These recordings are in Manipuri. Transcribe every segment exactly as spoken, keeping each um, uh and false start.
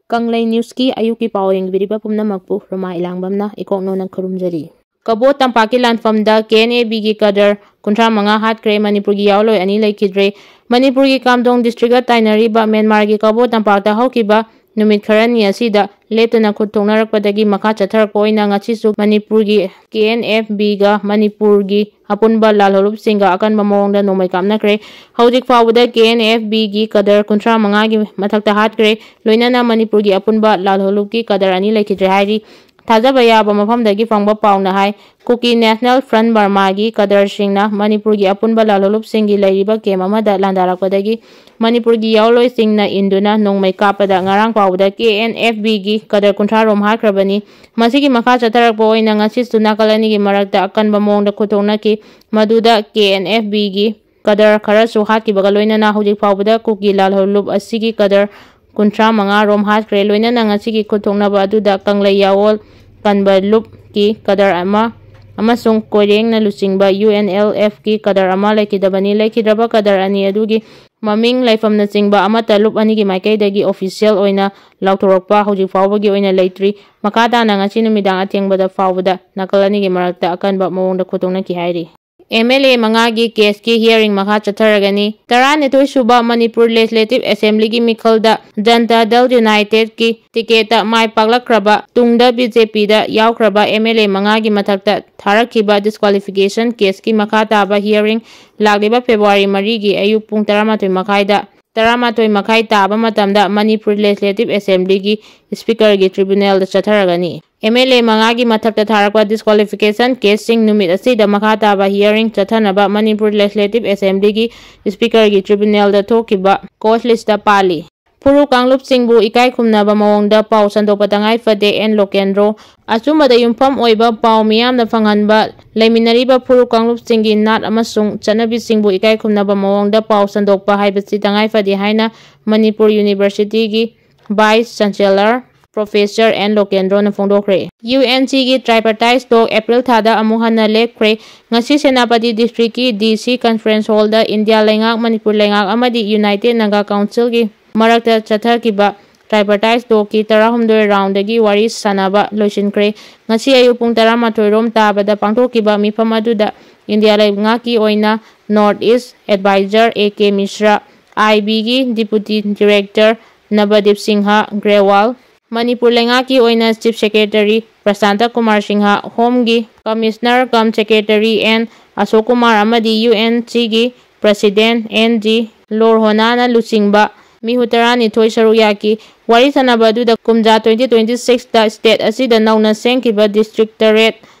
ꯀꯪꯂꯩ ꯅ꯭ꯌꯨꯁꯀꯤ ꯑꯌꯨꯛꯀꯤ ꯄꯥꯎ ꯌꯦꯡꯕꯤꯔꯤꯕ ꯄꯨꯝꯅꯃꯛꯄꯨ ꯔꯣꯃꯥ ꯏꯂꯥꯡꯕꯝꯅ ꯏꯀꯣꯛꯅꯣꯅ ꯈꯨꯔꯨꯝꯖꯔꯤ꯫ ꯀꯕꯣ ꯇꯝꯄꯥꯛꯀꯤ ꯂꯥꯟꯐꯝꯗ ꯀꯦ ꯑꯦꯟ ꯑꯦ ꯕꯤꯒꯤ ꯀꯗꯔ ꯀꯨꯟꯊ꯭ꯔꯥ ꯃꯉꯥ ꯍꯥꯠꯈ꯭ꯔꯦ, ꯃꯅꯤꯄꯨꯔꯒꯤ ꯌꯥꯑꯣꯟꯂꯣꯏ ꯑꯅꯤ ꯂꯩꯈꯤꯗ꯭ꯔꯦ꯫ ꯃꯅꯤꯄꯨꯔꯒꯤ ꯀꯥꯝꯗꯣꯡ ꯗꯤꯁꯇ꯭ꯔꯤꯛꯀ ꯇꯥꯏꯅꯔꯤꯕ ꯃ꯭ꯌꯥꯟꯃꯥꯔꯒꯤ ꯀꯕꯣ ꯇꯝꯄꯥꯛꯇ ꯍꯧꯈꯤꯕ ꯅꯨꯃꯤꯠ ꯈꯔꯅꯤ ꯑꯁꯤꯗ ꯂꯦꯞꯇꯅ ꯈꯨꯠ ꯊꯣꯛꯅꯔꯛꯄꯗꯒꯤ ꯃꯈꯥ ꯆꯠꯊꯔꯛꯄ ꯑꯣꯏꯅ ꯉꯁꯤꯁꯨ ꯃꯅꯤꯄꯨꯔꯒꯤ ꯀꯦ ꯑꯦꯟ ꯑꯦꯐ ꯕꯤꯒ ꯃꯅꯤꯄꯨꯔꯒꯤ ꯑꯄꯨꯟꯕ ꯂꯥꯜꯍꯧꯂꯨꯞꯁꯤꯡꯒ ꯑꯀꯟꯕ ꯃꯑꯣꯡꯗ ꯅꯣꯡꯃꯩ ꯀꯥꯞꯅꯈ꯭ꯔꯦ꯫ ꯍꯧꯖꯤꯛ ꯐꯥꯎꯕꯗ ꯀꯦ ꯑꯦꯟ ꯑꯦꯐ ꯕꯤꯒꯤ ꯀꯗꯔ ꯀꯨꯟꯊ꯭ꯔꯥ ꯃꯉꯥꯒꯤ ꯃꯊꯛꯇ ꯍꯥꯠꯈ꯭ꯔꯦ, ꯂꯣꯏꯅꯅ ꯃꯅꯤꯄꯨꯔꯒꯤ ꯑꯄꯨꯟꯕ ꯂꯥꯜꯍꯧꯂꯨꯞꯀꯤ ꯀꯗꯔ ꯑꯅꯤ ꯂꯩꯈꯤꯗ꯭ꯔꯦ ꯍꯥꯏꯔꯤ꯫ ꯊꯥꯖꯕ ꯌꯥꯕ ꯃꯐꯝꯗꯒꯤ ꯐꯪꯕ ꯄꯥꯎꯅ ꯍꯥꯏ, ꯀꯨꯀꯤ ꯅꯦꯁꯅꯦꯜ ꯐ꯭ꯔꯟꯠ ꯕꯔꯃꯥꯒꯤ ꯀꯗꯔꯁꯤꯡꯅ ꯃꯅꯤꯄꯨꯔꯒꯤ ꯑꯄꯨꯟꯕ ꯂꯥꯜꯍꯧꯂꯨꯞꯁꯤꯡꯒꯤ ꯂꯩꯔꯤꯕ ꯀꯦꯝ ꯑꯃꯗ ꯂꯥꯟꯗꯥꯔꯛꯄꯗꯒꯤ ꯃꯅꯤꯄꯨꯔꯒꯤ ꯌꯥꯑꯣꯟꯂꯣꯏꯁꯤꯡꯅ ꯏꯟꯗꯨꯅ ꯅꯣꯡꯃꯩ ꯀꯥꯞꯄꯗ ꯉꯔꯥꯡ ꯐꯥꯎꯕꯗ ꯀꯦ ꯑꯦꯟ ꯑꯦꯐ ꯕꯤꯒꯤ ꯀꯗꯔ ꯀꯨꯟꯊ꯭ꯔꯥ ꯔꯣꯝ ꯍꯥꯠꯈ꯭ꯔꯕꯅꯤ꯫ ꯃꯁꯤꯒꯤ ꯃꯈꯥ ꯆꯠꯊꯔꯛꯄ ꯑꯣꯏꯅ ꯉꯁꯤꯁꯨ ꯅꯥꯀꯜ ꯑꯅꯤꯒꯤ ꯃꯔꯛꯇ ꯑꯀꯟꯕ ꯃꯑꯣꯡꯗ ꯈꯨꯠꯊꯣꯛꯅꯈꯤ, ꯃꯗꯨꯗ ꯀꯦ ꯑꯦꯟ ꯑꯦꯐ ꯕꯤꯒꯤ ꯀꯗꯔ ꯈꯔꯁꯨ ꯍꯥꯠꯈꯤꯕꯒ ꯂꯣꯏꯅꯅ ꯍꯧꯖꯤꯛ ꯐꯥꯎꯕꯗ ꯀꯨꯀꯤ ꯂꯥꯜꯍꯧꯂꯨꯞ ꯑꯁꯤꯒꯤ ꯀꯗꯔ ꯀꯨꯟꯊ꯭ꯔꯥ ꯃꯉꯥ ꯔꯣꯝ ꯍꯥꯠꯈ꯭ꯔꯦ꯫ ꯂꯣꯏꯅꯅ ꯉꯁꯤꯒꯤ ꯈꯨꯠꯊꯣꯛꯅꯕ ꯑꯗꯨꯗ ꯀꯪꯂꯩ ꯌꯥꯑꯣꯜ ꯀꯟꯕ ꯂꯨꯞꯀꯤ ꯀꯗꯔ ꯑꯃ ꯑꯃꯁꯨꯡ ꯀꯣꯏꯔꯦꯡꯅ ꯂꯨꯆꯤꯡꯕ ꯌꯨ ꯑꯦꯟ ꯑꯦꯜ ꯑꯦꯐꯀꯤ ꯀꯗꯔ ꯑꯃ ꯂꯩꯈꯤꯗꯕꯅꯤ꯫ ꯂꯩꯈꯤꯗ꯭ꯔꯕ ꯀꯗꯔ ꯑꯅꯤ ꯑꯗꯨꯒꯤ ꯃꯃꯤꯡ, ꯂꯩꯐꯝꯅꯆꯤꯡꯕ ꯑꯃꯠꯇ ꯂꯨꯞ ꯑꯅꯤꯒꯤ ꯃꯥꯏꯀꯩꯗꯒꯤ ꯑꯣꯐꯤꯁꯤꯌꯦꯜ ꯑꯣꯏꯅ ꯂꯥꯎꯊꯣꯔꯛꯄ ꯍꯧꯖꯤꯛ ꯐꯥꯎꯕꯒꯤ ꯑꯣꯏꯅ ꯂꯩꯇ꯭ꯔꯤ꯫ ꯃꯈꯥ ꯇꯥꯅ ꯉꯁꯤ ꯅꯨꯃꯤꯗꯥꯡ ꯑꯊꯦꯡꯕꯗ ꯐꯥꯎꯕꯗ ꯅꯥꯀꯜ ꯑꯅꯤꯒꯤ ꯃꯔꯛꯇ ꯑꯀꯟꯕ ꯃꯑꯣꯡꯗ ꯈꯨꯠꯊꯣꯛꯅꯈꯤ ꯍꯥꯏꯔꯤ꯫ ꯑꯦꯝ ꯑꯦꯜ ꯑꯦ ꯃꯉꯥꯒꯤ ꯀꯦꯁꯀꯤ ꯍꯤꯌꯥꯔꯤꯡ ꯃꯈꯥ ꯆꯠꯊꯔꯒꯅꯤ꯫ ꯇꯔꯥꯅꯤꯊꯣꯏ ꯁꯨꯕ ꯃꯅꯤꯄꯨꯔ ꯂꯦꯖꯤꯁꯂꯦꯇꯤꯚ ꯑꯦꯁꯦꯝꯕ꯭ꯂꯤꯒꯤ ꯃꯤꯈꯜꯗ ꯖꯟꯇꯥ ꯗꯜ ꯌꯨꯅꯥꯏꯇꯦꯗꯀꯤ ꯇꯤꯀꯦꯠꯇ ꯃꯥꯏ ꯄꯥꯛꯂꯛꯈ꯭ꯔꯕ ꯇꯨꯡꯗ ꯕꯤ ꯖꯦ ꯄꯤꯗ ꯌꯥꯎꯈ꯭ꯔꯕ ꯑꯦꯝ ꯑꯦꯜ ꯑꯦ ꯃꯉꯥꯒꯤ ꯃꯊꯛꯇ ꯊꯥꯔꯛꯈꯤꯕ ꯗꯤꯁꯀ꯭ꯋꯥꯂꯤꯐꯤꯀꯦꯁꯟ ꯀꯦꯁꯀꯤ ꯃꯈꯥ ꯇꯥꯕ ꯍꯤꯌꯥꯔꯤꯡ ꯂꯥꯛꯂꯤꯕ ꯐꯦꯕ꯭ꯔꯨꯋꯥꯔꯤ ꯃꯔꯤꯒꯤ ꯑꯌꯨꯛ ꯄꯨꯡ ꯇꯔꯥꯃꯥꯊꯣꯏ ꯃꯈꯥꯏꯗ ꯇꯔꯥꯃꯥꯊꯣꯏ ꯃꯈꯥꯏ ꯇꯥꯕ ꯃꯇꯝꯗ ꯃꯅꯤꯄꯨꯔ ꯂꯦꯖꯤꯁꯂꯦꯇꯤꯚ ꯑꯦꯁꯦꯝꯕ꯭ꯂꯤꯒꯤ ꯁ꯭ꯄꯤꯀꯔꯒꯤ ꯇ꯭ꯔꯤꯕꯨꯅꯦꯜꯗ ꯆꯠꯊꯔꯒꯅꯤ꯫ ꯑꯦꯝ ꯑꯦꯜ ꯑꯦ ꯃꯉꯥꯒꯤ ꯃꯊꯛꯇ ꯊꯥꯔꯛꯄ ꯗꯤꯁꯀ꯭ꯋꯥꯂꯤꯐꯤꯀꯦꯁꯟ ꯀꯦꯁꯁꯤꯡ ꯅꯨꯃꯤꯠ ꯑꯁꯤꯗ ꯃꯈꯥ ꯇꯥꯕ ꯍꯤꯌꯥꯔꯤꯡ ꯆꯠꯊꯅꯕ ꯃꯅꯤꯄꯨꯔ ꯂꯦꯖꯤꯁꯂꯦꯇꯤꯚ ꯑꯦꯁꯦꯝꯕ꯭ꯂꯤꯒꯤ ꯁ꯭ꯄꯤꯀꯔꯒꯤ ꯇ꯭ꯔꯤꯕꯨꯅꯦꯜꯗ ꯊꯣꯛꯈꯤꯕ ꯀꯣꯔꯠ ꯂꯤꯁꯇ ꯄꯥꯜꯂꯤ꯫ ꯐꯨꯔꯨꯞ ꯀꯥꯡꯂꯨꯞꯁꯤꯡꯕꯨ ꯏꯀꯥꯏ ꯈꯨꯝꯅꯕ ꯃꯑꯣꯡꯗ ꯄꯥꯎ ꯁꯟꯗꯣꯛꯄ ꯇꯉꯥꯏ ꯐꯗꯦ, ꯑꯦꯟ ꯂꯣꯀꯦꯟꯗ꯭ꯔꯣ꯫ ꯑꯆꯨꯝꯕꯗ ꯌꯨꯝꯐꯝ ꯑꯣꯏꯕ ꯄꯥꯎ ꯃꯤꯌꯥꯝꯅ ꯐꯪꯍꯟꯕ, ꯂꯩꯃꯤꯟꯅꯔꯤꯕ ꯐꯨꯔꯨꯞ ꯀꯥꯡꯂꯨꯞꯁꯤꯡꯒꯤ ꯅꯥꯠ ꯑꯃꯁꯨꯡ ꯆꯠꯅꯕꯤꯁꯤꯡꯕꯨ ꯏꯀꯥꯏ ꯈꯨꯝꯅꯕ ꯃꯑꯣꯡꯗ ꯄꯥꯎ ꯁꯟꯗꯣꯛꯄ ꯍꯥꯏꯕꯁꯤ ꯇꯉꯥꯏ ꯐꯗꯦ ꯍꯥꯏꯅ ꯃꯅꯤꯄꯨꯔ ꯌꯨꯅꯤꯚꯔꯁꯤꯇꯤꯒꯤ ꯚꯥꯏꯁ ꯆꯥꯟꯁꯦꯂꯔ ꯄ꯭ꯔꯣꯐꯦꯁꯔ ꯑꯦꯟ ꯂꯣꯀꯦꯟꯗ꯭ꯔꯣꯅ ꯐꯣꯡꯗꯣꯛꯈ꯭ꯔꯦ꯫ ꯌꯨ ꯑꯦꯟ ꯁꯤꯒꯤ ꯇ꯭ꯔꯥꯏꯄꯥꯔꯇꯥꯏꯠ ꯇꯣꯛ ꯑꯦꯄ꯭ꯔꯤꯜ ꯊꯥꯗ ꯑꯃꯨꯛ ꯍꯟꯅ ꯂꯦꯞꯈ꯭ꯔꯦ꯫ ꯉꯁꯤ ꯁꯦꯅꯥꯄꯇꯤ ꯗꯤꯁꯇ꯭ꯔꯤꯛꯀꯤ ꯗꯤ ꯁꯤ ꯀꯟꯐꯔꯦꯟꯁ ꯍꯣꯜꯗ ꯏꯟꯗꯤꯌꯥ ꯂꯩꯉꯥꯛ, ꯃꯅꯤꯄꯨꯔ ꯂꯩꯉꯥꯛ ꯑꯃꯗꯤ ꯌꯨꯅꯥꯏꯇꯦꯗ ꯅꯥꯒꯥ ꯀꯥꯎꯟꯁꯤꯜꯒꯤ ꯃꯔꯛꯇ ꯆꯠꯊꯈꯤꯕ tripartite talkꯀꯤ ꯇꯔꯥꯍꯨꯝꯗꯣꯏ roundꯗꯒꯤ ꯋꯥꯔꯤ ꯁꯥꯟꯅꯕ ꯂꯣꯏꯁꯤꯟꯈ꯭ꯔꯦ꯫ ꯉꯁꯤ ꯑꯌꯨꯛ ꯄꯨꯡ ꯇꯔꯥꯃꯥꯊꯣꯏ ꯔꯣꯝ ꯇꯥꯕꯗ ꯄꯥꯡꯊꯣꯛꯈꯤꯕ ꯃꯤꯐꯝ ꯑꯗꯨꯗ ꯏꯟꯗꯤꯌꯥ ꯂꯩꯉꯥꯛꯀꯤ ꯑꯣꯏꯅ North East Advisor A K Mishra, I Bꯒꯤ Deputy Director ꯅꯕꯗꯤꯞ Singh ꯒ꯭ꯔꯦꯋꯥꯜ, Manipur ꯂꯩꯉꯥꯛꯀꯤ ꯑꯣꯏꯅ Chief Secretary Prasanta Kumar Singh, Homeꯒꯤ Commissioner cum Secretary N ꯑꯁꯣꯛ ꯀꯨꯃꯥꯔ ꯑꯃꯗꯤ UNCꯒꯤ President N G ꯂꯣꯔꯍꯣꯅꯥꯅ ꯂꯨꯆꯤꯡꯕ ꯃꯤꯍꯨꯠ ꯇꯔꯥꯅꯤꯊꯣꯏ ꯁꯔꯨꯛ ꯌꯥꯈꯤ꯫ ꯋꯥꯔꯤ ꯁꯥꯟꯅꯕ ꯑꯗꯨꯗ ꯀꯨꯝꯖꯥ twenty twenty-sixꯇ state ꯑꯁꯤꯗ ꯅꯧꯅ ꯁꯦꯝꯈꯤꯕ district ꯇꯔꯦꯠ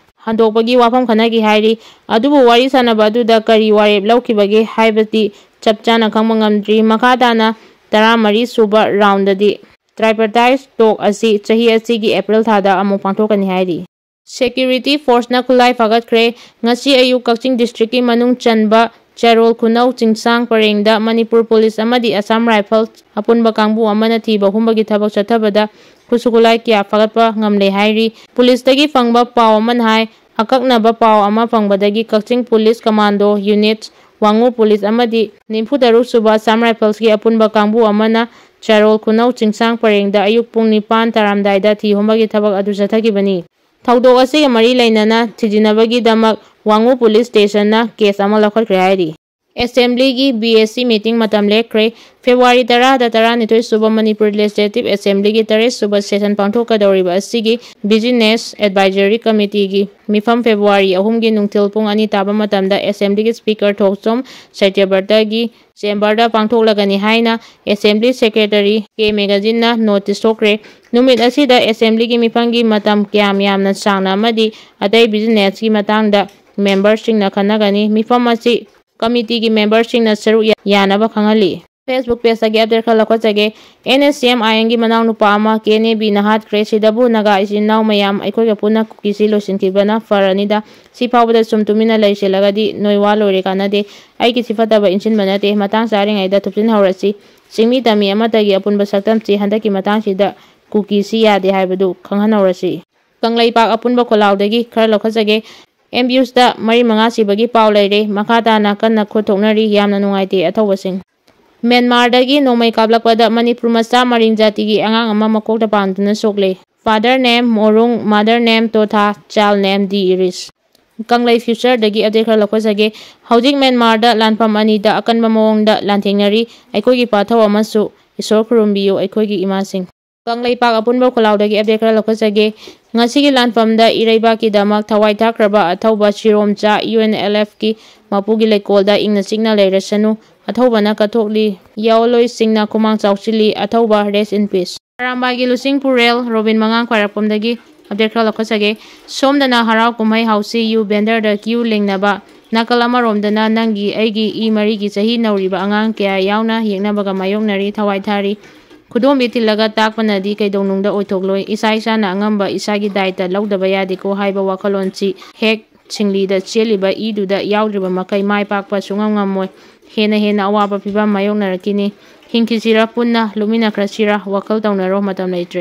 ꯍꯟꯗꯣꯛꯄꯒꯤ ꯋꯥꯐꯝ ꯈꯟꯅꯈꯤ ꯍꯥꯏꯔꯤ꯫ ꯑꯗꯨꯕꯨ ꯋꯥꯔꯤ ꯁꯥꯟꯅꯕ ꯑꯗꯨꯗ ꯀꯔꯤ ꯋꯥꯔꯦꯞ ꯂꯧꯈꯤꯕꯒꯦ ꯍꯥꯏꯕꯗꯤ ꯆꯞ ꯆꯥꯅ ꯈꯪꯕ ꯉꯝꯗ꯭ꯔꯤ꯫ ꯃꯈꯥ ꯇꯥꯅ ꯇꯔꯥꯃꯔꯤ ꯁꯨꯕ roundꯗꯗꯤ tripartite talk ꯑꯁꯤ ꯆꯍꯤ ꯑꯁꯤꯒꯤ April ꯊꯥꯗ ꯑꯃꯨꯛ ꯄꯥꯡꯊꯣꯛꯀꯅꯤ ꯍꯥꯏꯔꯤ꯫ Security forceꯅ ꯈꯨꯠꯂꯥꯏ ꯐꯥꯒꯠꯈ꯭ꯔꯦ꯫ ꯉꯁꯤ ꯑꯌꯨꯛ ꯀꯛꯆꯤꯡ districtꯀꯤ ꯃꯅꯨꯡ ꯆꯟꯕ ꯆꯦꯔꯣꯜ ꯈꯨꯅꯧ ꯆꯤꯡꯁꯥꯡ ꯄꯔꯦꯡꯗ ꯃꯅꯤꯄꯨꯔ police ꯑꯃꯗꯤ Assam Rifles ꯑꯄꯨꯟꯕ ꯀꯥꯡꯕꯨ ꯑꯃꯅ ꯊꯤꯕ ꯍꯨꯝꯕꯒꯤ ꯊꯕꯛ ꯆꯠꯊꯕꯗ ꯈꯨꯠꯁꯨ ꯈꯨꯠꯂꯥꯏ ꯀꯌꯥ ꯐꯥꯒꯠꯄ ꯉꯝꯂꯦ ꯍꯥꯏꯔꯤ꯫ Policeꯇꯒꯤ ꯐꯪꯕ ꯄꯥꯎ ꯑꯃꯅ ꯍꯥꯏ, ꯑꯀꯛꯅꯕ ꯄꯥꯎ ꯑꯃ ꯐꯪꯕꯗꯒꯤ ꯀꯛꯆꯤꯡ police commando units, ꯋꯥꯉꯨ police ꯑꯃꯗꯤ ꯅꯤꯐꯨ ꯇꯔꯨꯛ ꯁꯨꯕ Assam Riflesꯀꯤ ꯑꯄꯨꯟꯕ ꯀꯥꯡꯕꯨ ꯑꯃꯅ ꯆꯦꯔꯣꯜ ꯈꯨꯅꯧ ꯆꯤꯡꯁꯥꯡ ꯄꯔꯦꯡꯗ ꯑꯌꯨꯛ ꯄꯨꯡ ꯅꯤꯄꯥꯟ ꯇꯥꯔꯝꯗꯥꯏꯗ ꯊꯤ ꯍꯨꯝꯕꯒꯤ ꯊꯕꯛ ꯑꯗꯨ ꯆꯠꯊꯈꯤꯕꯅꯤ꯫ ꯊꯧꯗꯣꯛ ꯑꯁꯤꯒ ꯃꯔꯤ ꯂꯩꯅꯅ ꯊꯤꯖꯤꯟꯅꯕꯒꯤꯗꯃꯛ ꯋꯥꯉꯨ police stationꯅ case ꯑꯃ ꯂꯧꯈꯠꯈ꯭ꯔꯦ ꯍꯥꯏꯔꯤ꯫ Assemblyꯒꯤ B S C meeting ꯃꯇꯝ ꯂꯦꯞꯈ꯭ꯔꯦ꯫ February ꯇꯔꯥꯗ ꯇꯔꯥꯅꯤꯊꯣꯏ ꯁꯨꯕ ꯃꯅꯤꯄꯨꯔ Legislative Assemblyꯒꯤ ꯇꯔꯦꯠ ꯁꯨꯕ session ꯄꯥꯡꯊꯣꯛꯀꯗꯧꯔꯤꯕ ꯑꯁꯤꯒꯤ Business Advisory Committeeꯒꯤ ꯃꯤꯐꯝ February ꯑꯍꯨꯝꯒꯤ ꯅꯨꯡꯊꯤꯜ ꯄꯨꯡ ꯑꯅꯤ ꯇꯥꯕ ꯃꯇꯝꯗ Assemblyꯒꯤ Speaker ꯊꯣꯛꯆꯣꯝ ꯁꯇ꯭ꯌꯕ꯭ꯔꯇꯒꯤ chamberꯗ ꯄꯥꯡꯊꯣꯛꯂꯒꯅꯤ ꯍꯥꯏꯅ Assembly Secretary K Magazineꯅ notice ꯊꯣꯛꯈ꯭ꯔꯦ꯫ ꯅꯨꯃꯤꯠ ꯑꯁꯤꯗ Assemblyꯒꯤ ꯃꯤꯐꯝꯒꯤ ꯃꯇꯝ ꯀꯌꯥꯝ ꯌꯥꯝꯅ ꯁꯥꯡꯅ ꯑꯃꯗꯤ ꯑꯇꯩ businessꯀꯤ ꯃꯇꯥꯡꯗ memberꯁꯤꯡꯅ ꯈꯟꯅꯒꯅꯤ꯫ ꯃꯤꯐꯝ ꯑꯁꯤ committeeꯒꯤ memberꯁꯤꯡꯅ ꯁꯔꯨꯛ ꯌꯥ-, ꯌꯥꯅꯕ ꯈꯪꯍꯜꯂꯤ꯫ Facebook pageꯇꯒꯤ update ꯈꯔ ꯂꯧꯈꯠꯆꯒꯦ꯫ N S C M Ironꯒꯤ ꯃꯅꯥꯎꯅꯨꯄꯥ ꯑꯃ K N A Bꯅ ꯍꯥꯠꯈ꯭ꯔꯦ꯫ ꯁꯤꯗꯕꯨ ꯅꯥꯒꯥ ꯏꯆꯤꯟ ꯏꯅꯥꯎ ꯃꯌꯥꯝ, ꯑꯩꯈꯣꯏꯒ ꯄꯨꯟꯅ ꯀꯨꯀꯤꯁꯤ ꯂꯣꯏꯁꯤꯟꯈꯤꯕꯅ ꯐꯔꯅꯤꯗ꯫ ꯁꯤ ꯐꯥꯎꯕꯗ ꯁꯨꯝ ꯇꯨꯃꯤꯟꯅ ꯂꯩꯁꯤꯜꯂꯒꯗꯤ ꯅꯣꯏ ꯋꯥ ꯂꯣꯏꯔꯦ ꯀꯥꯟꯅꯗꯦ꯫ ꯑꯩꯒꯤ ꯁꯤ ꯐꯠꯇꯕ ꯏꯟꯁꯤꯟꯕ ꯅꯠꯇꯦ꯫ ꯃꯇꯥꯡ ꯆꯥꯔꯤꯉꯩꯗ ꯊꯨꯞꯆꯤꯟꯍꯧꯔꯁꯤ꯫ ꯆꯤꯡꯃꯤ ꯇꯝꯃꯤ ꯑꯃꯠꯇꯒꯤ ꯑꯄꯨꯟꯕ ꯁꯛꯇꯝꯁꯤ ꯍꯟꯗꯛꯀꯤ ꯃꯇꯥꯡꯁꯤꯗ ꯀꯨꯀꯤꯁꯤ ꯌꯥꯗꯦ ꯍꯥꯏꯕꯗꯨ ꯈꯪꯍꯟꯍꯧꯔꯁꯤ꯫ ꯀꯪꯂꯩꯄꯥꯛ ꯑꯄꯨꯟꯕ ꯈꯣꯜꯂꯥꯎꯗꯒꯤ ꯈꯔ ꯂꯧꯈꯠꯆꯒꯦ꯫ Ambushꯇ ꯃꯔꯤ ꯃꯉꯥ ꯁꯤꯕꯒꯤ ꯄꯥꯎ ꯂꯩꯔꯦ꯫ ꯃꯈꯥ ꯇꯥꯅ ꯀꯟꯅ ꯈꯨꯠ ꯊꯣꯛꯅꯔꯤ꯫ ꯌꯥꯝꯅ ꯅꯨꯡꯉꯥꯏꯇꯦ ꯑꯊꯧꯕꯁꯤꯡ꯫ ꯃ꯭ꯌꯥꯟꯃꯥꯔꯗꯒꯤ ꯅꯣꯡꯃꯩ ꯀꯥꯞꯂꯛꯄꯗ ꯃꯅꯤꯄꯨꯔ ꯃꯆꯥ ꯃꯔꯤꯡ ꯖꯥꯇꯤꯒꯤ ꯑꯉꯥꯡ ꯑꯃ ꯃꯀꯣꯛꯇ ꯄꯥꯟꯗꯨꯅ ꯁꯣꯛꯂꯦ꯫ Father name ꯃꯣꯔꯨꯡ, mother name ꯇꯣꯊꯥ, child name ꯗꯤ ꯏꯔꯤꯁ꯫ ꯀꯪꯂꯩ ꯐ꯭ꯌꯨꯆꯔꯗꯒꯤ ꯑꯞꯗꯦꯠ ꯈꯔ ꯂꯧꯈꯠꯆꯒꯦ꯫ ꯍꯧꯖꯤꯛ ꯃ꯭ꯌꯥꯟꯃꯥꯔꯗ ꯂꯥꯟꯐꯝ ꯑꯅꯤꯗ ꯑꯀꯟꯕ ꯃꯑꯣꯡꯗ ꯂꯥꯟꯊꯦꯡꯅꯔꯤ꯫ ꯑꯩꯈꯣꯏꯒꯤ ꯄꯥꯊꯧ ꯑꯃꯁꯨ ꯏꯁꯣꯔ ꯈꯨꯔꯨꯝꯕꯤꯌꯨ, ꯑꯩꯈꯣꯏꯒꯤ ꯏꯃꯥꯁꯤꯡ꯫ ꯀꯪꯂꯩꯄꯥꯛ ꯑꯄꯨꯟꯕ ꯈꯣꯜꯂꯥꯎꯗꯒꯤ ꯑꯞꯗꯦꯠ ꯈꯔ ꯂꯧꯈꯠꯆꯒꯦ꯫ ꯉꯁꯤꯒꯤ ꯂꯥꯟꯐꯝꯗ ꯏꯔꯩꯕꯥꯛꯀꯤꯗꯃꯛ ꯊꯋꯥꯏ ꯊꯥꯈ꯭ꯔꯕ ꯑꯊꯧꯕ ꯆꯤꯔꯣꯝꯆꯥ ꯌꯨ ꯑꯦꯟ ꯑꯦꯜ ꯑꯦꯐꯀꯤ ꯃꯄꯨꯒꯤ ꯂꯩꯀꯣꯜꯗ ꯏꯪꯅ ꯆꯤꯛꯅ ꯂꯩꯔꯁꯅꯨ꯫ ꯑꯊꯧꯕꯅ ꯀꯠꯊꯣꯛꯂꯤ, ꯌꯥꯑꯣꯟꯂꯣꯏꯁꯤꯡꯅ ꯈꯨꯃꯥꯡ ꯆꯥꯎꯁꯤꯜꯂꯤ꯫ ꯑꯊꯧꯕ, rest in peace꯫ ꯑꯔꯥꯝꯕꯥꯏꯒꯤ ꯂꯨꯆꯤꯡ ꯄꯨꯔꯦꯜ ꯔꯣꯕꯤꯟ ꯃꯉꯥꯡ ꯈ꯭ꯋꯥꯏꯔꯥꯛꯄꯝꯗꯒꯤ ꯑꯞꯗꯦꯠ ꯈꯔ ꯂꯧꯈꯠꯆꯒꯦ꯫ ꯁꯣꯝꯗꯅ ꯍꯔꯥꯎ ꯀꯨꯝꯍꯩ ꯍꯥꯎꯁꯤ ꯌꯨ ꯕꯦꯟꯗꯔꯗ ꯀ꯭ꯌꯨ ꯂꯦꯡꯅꯕ, ꯅꯥꯀꯜ ꯑꯃꯔꯣꯝꯗꯅ ꯅꯪꯒꯤ ꯑꯩꯒꯤ ꯏ ꯃꯔꯤꯒꯤ ꯆꯍꯤ ꯅꯧꯔꯤꯕ ꯑꯉꯥꯡ ꯀꯌꯥ ꯌꯥꯎꯅ ꯌꯦꯛꯅꯕꯒ ꯃꯥꯌꯣꯛꯅꯔꯤ, ꯊꯋꯥꯏ ꯊꯥꯔꯤ꯫ ꯈꯨꯗꯣꯝꯕꯤ ꯊꯤꯜꯂꯒ ꯇꯥꯛꯄꯅꯗꯤ ꯀꯩꯗꯧꯅꯨꯡꯗ ꯑꯣꯏꯊꯣꯛꯂꯣꯏ꯫ ꯏꯁꯥ ꯏꯁꯥꯅ ꯑꯉꯝꯕ ꯏꯁꯥꯒꯤ ꯗꯥꯏꯇ ꯂꯧꯗꯕ ꯌꯥꯗꯦꯀꯣ ꯍꯥꯏꯕ ꯋꯥꯈꯜꯂꯣꯟꯁꯤ ꯍꯦꯛ ꯁꯤꯡꯂꯤꯗ ꯆꯦꯜꯂꯤꯕ ꯏꯗꯨꯗ ꯌꯥꯎꯗ꯭ꯔꯤꯕ ꯃꯈꯩ ꯃꯥꯏ ꯄꯥꯛꯄ ꯁꯨꯡꯉꯝ ꯉꯝꯃꯣꯏ꯫ ꯍꯦꯟꯅ ꯍꯦꯟꯅ ꯑꯋꯥꯕ ꯐꯤꯕꯝ ꯃꯥꯌꯣꯛꯅꯔꯛꯈꯤꯅꯤ꯫ ꯍꯤꯡꯈꯤꯁꯤꯔ ꯄꯨꯟꯅ ꯂꯨꯞꯃꯤꯟꯅꯈ꯭ꯔꯁꯤꯔ ꯋꯥꯈꯜ ꯇꯧꯅꯔꯣ, ꯃꯇꯝ ꯂꯩꯇ꯭ꯔꯦ꯫